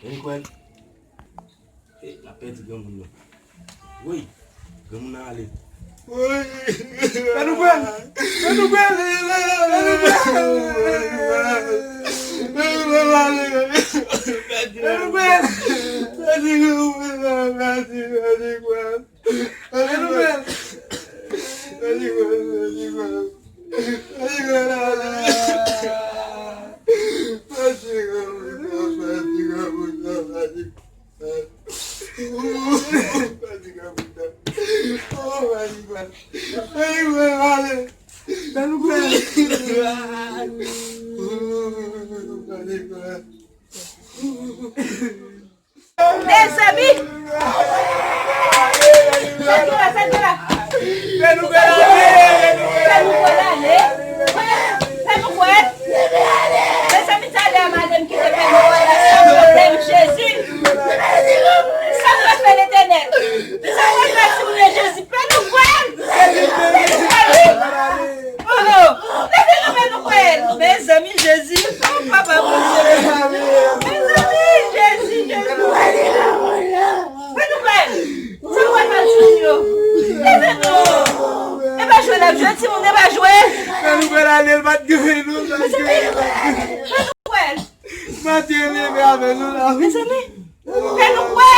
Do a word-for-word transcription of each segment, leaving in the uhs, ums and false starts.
Mwen kwè l. E, l ap pèdi granmoun nan. Woy, granmoun nan ale. Woy. Fè nou kwè l. Fè nou kwè l. Fè nou kwè l. Fè nou kwè l. Pèdi granmoun nan, pèdi, pèdi kwè l. Pèdi kwè l. Pèdi kwè l. Pèdi kwè l. Mezanmi! Fè nou kwè l ale! Fè nou kwè l ale! Fè nou kwè l! Mezanmi, talè a madanm kite fè nou kwè l ale, sa pwoblèm Jezi! Sa pral fè Letènèl? Sa pral fè sou nou Jezi? Fè nou kwè l! Fè nou kwè l! Oh, oh. Leve nou, fè nou kwè l! Mezanmi, Jezi! Oh, papa, Bondye! Mezanmi, Jezi, Jezi! Fè nou kwè l! Sa pral fè sou nou yo? Leve nou! E pa jwe n ap jwe, timoun, e pa jwe! Fè nou kwè l ale, l pa t gen nou, l pa t gen nou. Fè nou kwè l! Matye leve avè nou la. Mezanmi, fè nou kwè.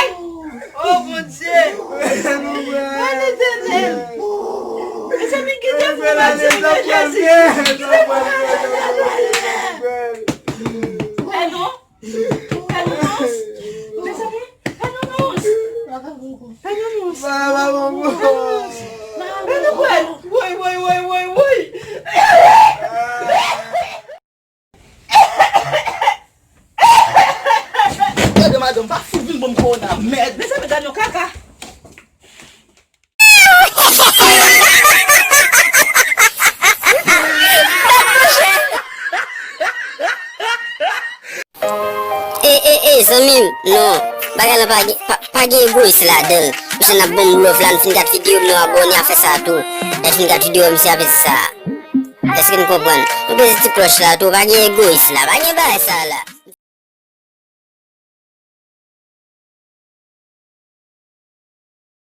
Oh, Bondye. Fè nou kwè. Oh, Letènèl. Mezanmi, kite pou Matye nan Jezi. Kite pou Matye nan Jezi. Fè nou. Fè nou nous. Mezanmi, fè nou nous. Fè nou nous. Fè nou kwè. Woy, woy, woy, woy, woy. Gade madanm, pa fout vin ban m kowona, mèd. Mezanmi, gade yon kaka. E, e, e, zanmi m, non. Bagay lan pa gen, pa, pa gen egoyis ladan l. Mesye, n ap ban m love la, n fin gad videyo m, nou abòne a fè sa tou. Lè n fin gad videyo a, misye ap fè sa. Èske n konprann? Nou peze ti klòch la tou, pa gen egoyis la, pa gen bagay sa la.